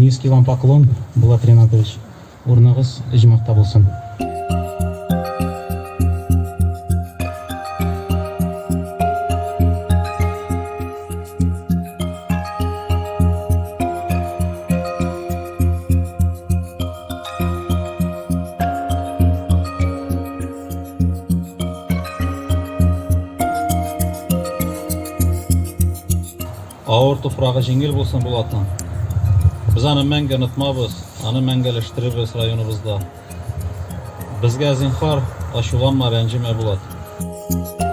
Низкий вам поклон, Булат Ринатович. Урыныгыз оҗмахта булсын. Авыр туфрагы җиңел булсын Булатның. Без аны мәңге онытмабыз, аны мәңгеләштерербез районыбызда. Безгә зинхар, ачуланма, рәнҗемә, Булат.